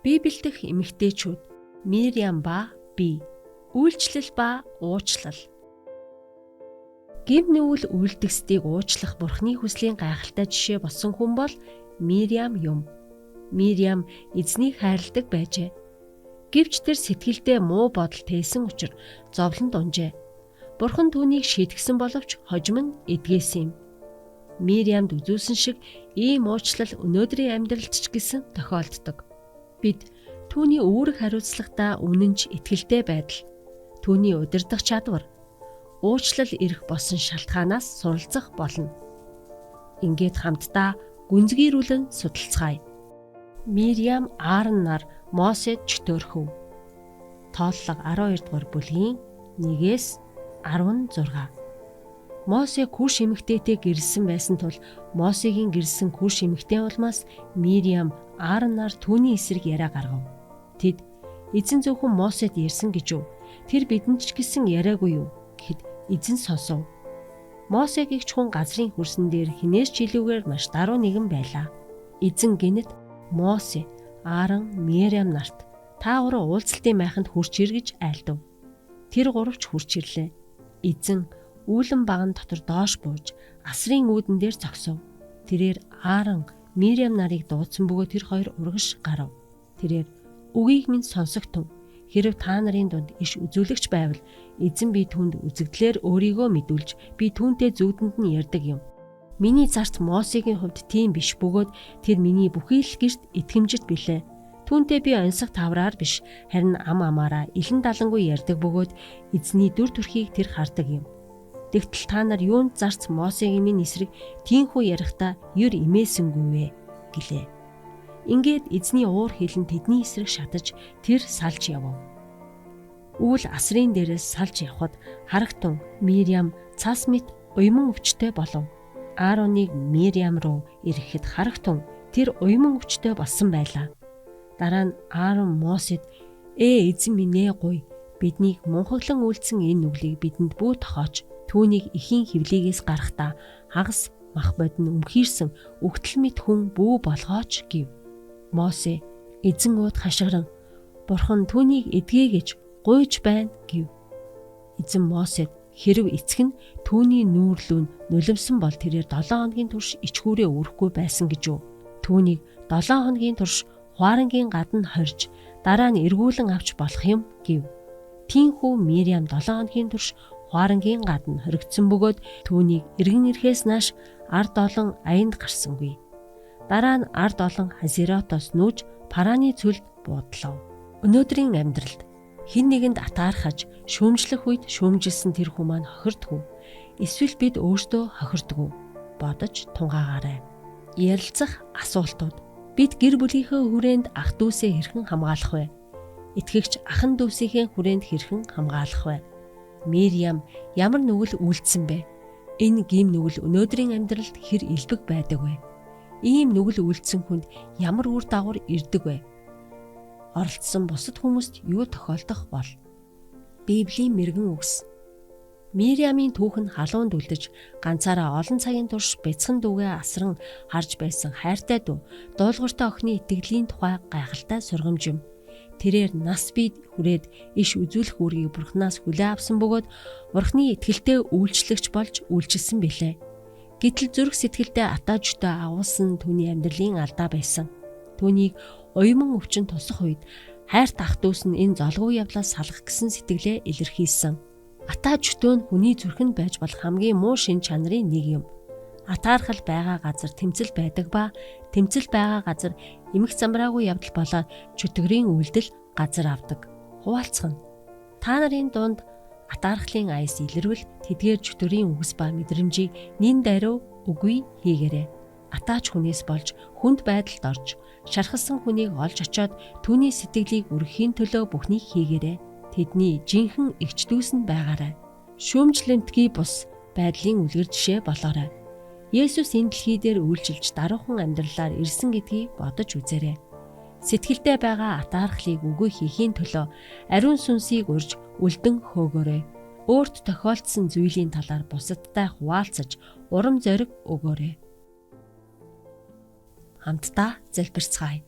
Библиэл дэх эмэгтэйчүүд Мириам ба би. Үйлчлэл ба уучлал. Гэм нүгэл үйлдэгсдийг уучлах Бурхны хүслийн гайхалтай жишээ болсон хүн бол Мириам юм. Мириам эзнийг хайрладаг байжээ. Гэвч тэр сэтгэлдээ муу бодол тээсэн учир зовлонд унжээ. Бурхан түүнийг шийтгсэн боловч хожим нь эдгээсэн юм. Мириамд үзүүлсэн шиг ийм уучлал өнөөдрийн амьдралд ч гэсэн тохиолддог. Бид түүний үүрэг хариуцлагадаа үнэнч итгэлтэй байдал, түүний удирдах чадвар, уучлал ирэх болсон шалтгаанаас суралцах болно. Ингээд хамтдаа гүнзгийрүүлэн судалцгаая. Мириам Аарон нар Мосед чөтөөрхөв. Тооллого 12 дугаар бүлгийн 1-ээс 16. Мосе Күш эмэгтэйтэй гэрэлсэн байсан тул Мосегийн гэрэлсэн Күш эмэгтэй улмаас Мириам Аарон нар түүний эсрэг яриа гаргав. Тэд эзэн зөвхөн Мосед ярьсан гэж юу? Тэр бидэнд ч гэсэн яриагүй юу? Гэхэд эзэн сонсов. Мосе гэгч хүн газрын хөрсөн дээр хинээс ч илүүгээр маш даруй нэгэн байлаа. Эзэн гэнэт Мосе, Аарон, Мириам нарт та гурав уулзалтын майханд хүрч ир гэж айлдав. Тэр гурав ч хүрч ирлээ. Эзэн үүлэн баган дотор доош бууж асрын үүдэн дээр зогсов. Тэрээр Аарон, Мириам нарыг дуудсан бөгөөд тэр хоёр урагш гарав. Тэрээр үгийг минь сонсогтун. Хэрв та нарын дунд иш үзүүлэгч байвал эзэн би түүнд үзэгдлээр өөрийгөө мэдүүлж би түүнтэй зүүдэнд нь ярьдаг юм. Миний зарц Мосегийн хувьд тийм биш бөгөөд тэр миний бүхий л гэрт итгэмжит билээ. Түүнтэй би оньсого тавраар биш харин ам амаараа илэн далангүй ярьдаг бөгөөд эзний дүр төрхийг тэр хардаг юм. Тэгтэл та нар юунд зарц Мосегийн минь эсрэг тийхүү ярихдаа ер имээсэнгүй вэ гэлээ. Ингээд эзний уур хилэн тэдний эсрэг шатаж тэр салж явв. Үүл асрын дээрээс салж явхад харагтун Мириам цас мэт уйман өвчтэй болов. Аароныг Мириам руу ирэхэд харагтун тэр уйман өвчтэй болсон байлаа. Дараа нь Аарон Мосед "Ээ эзэн минь ээ гуй, биднийг мунхаглан үйлдсэн энэ нүглийг бидэнд бүү тохооч. Түүнийг эхийн хэвлийгээс гарахдаа хагас мах бодин өмхийрсэн өгтөл мэт хүн бүү болгооч" гэв. Мосе эзэн ууд хашгиран "Бурхан түүнийг эдгээ гэж гуйж байна" гэв. Эзэн Мосед хэрв эцэг нь түүний нүүрлүү нь нулимсан бол тэрээр 7 хоногийн турш ичхүүрээ өрөхгүй байсан гэж юу? Түүнийг 7 хоногийн турш хуарангийн гадна хорж дараа нь эргүүлэн авч болох юм гэв. Тиймээс Мириам 7 хоногийн турш хуарангийн гадна хоригдсон бөгөөд түүнийг эргэн ирэхээс нааш ард олон аянд гарсангүй. Дараа нь ард олон Хазеротоос нүүж Параны цөлд буудлав. Өнөөдрийн амьдралд хэн нэгэнд атаархаж шүүмжлэх үед шүүмжилсэн тэр хүн маань хохирдгүй. Эсвэл бид өөртөө хохирдгүй бодож тунгаагаарай. Ярилцах асуултууд. Бид гэр бүлийнхээ хүрээнд ах дүүсээ хэрхэн хамгаалах вэ? Итгэгч ахан дүүсийнхээ хүрээнд хэрхэн хамгаалах вэ? Мириам ямар нүгэл үйлдсэн бэ? Энэ гим нүгэл өнөөдрийн амьдралд хэр элбэг байдаг вэ? Ийм нүгэл үйлдсэн хүнд ямар үр дагавар ирдэг вэ? Оролцсон бусад хүмүүст юу тохиолдох бол? Библийн мэрэгэн үгс. Мириамын түүх нь халуунд үлдэж ганцаараа олон цагийн турш бяцхан дүүгээ асран харж байсан хайртай дүү дуулууртай охины итгэлийн тухай гайхалтай сургамж юм. Тэрээр нас бие хүрээд иш үзүүлэх үүргийг Бурханаас хүлээн авсан бөгөөд Бурханы итгэлтэй үйлчлэгч болж үйлчилсэн билээ. Гэтэл зүрх сэтгэлдээ атаа жүтээ агуулсан түүний амьдралын алдаа байсан. Түүнийг уйман өвчин тусах үед хайрт ах дүүс нь энэ золгүй явдлаас салгах гэсэн сэтгэлээ илэрхийлсэн. Атаа жүтөө нь хүний зүрхэнд байж болох хамгийн муу шин чанарын нэг юм. Атаархал байгаа газар тэмцэл байдаг ба тэмцэл байгаа газар эмх замраагүй явдал болоод чөтгөрийн үйлдэл газар авдаг. Хуваалцах нь. Та нарын дунд атаархлын аяс илэрвэл тэдгээр чөтгөрийн үгс ба мэдрэмжийг нин даруй үгүй хийгээрэй. Атаач хүнээс болж хүнд байдалд орж шархалсан хүнийг олж очиод түүний сэтгэлийг өргөхийн төлөө бүхнийг хийгээрэй. Тэдний жинхэнэ эгч дүүс нь байгаарай. Шүүмжлэмтгий бус байдлын үлгэр жишээ болоорой. Есүс энэ дэлхий дээр үйлчилж даруухан амьдралаар ирсэн гэдгийг бодож үзээрэй. Сэтгэлдээ байгаа атаархлыг үгүй хийхийн төлөө ариун сүнсийг урьж үлдэн хөөгөөрэй. Өөрт тохиолдсон зүйлийн талаар бусадтай хуваалцаж урам зориг өгөөрэй. Хамтдаа залбирцгаая.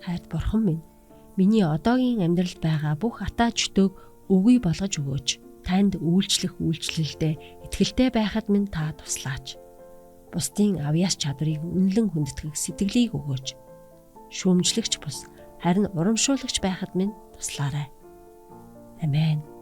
Хайрт Бурхан минь, миний одоогийн амьдралд байгаа бүх атаа чөтөөг үгүй болгож өгөөч. Танд үйлчлэх үйлчлэлдээ итгэлтэй байхад минь та туслаач. Бусдын авьяас чадварыг үнэлэн хүндэтгэх сэтгэлийг өгөөч. Шүүмжлэгч бус харин урамшуулагч байхад минь туслаарай. Амен.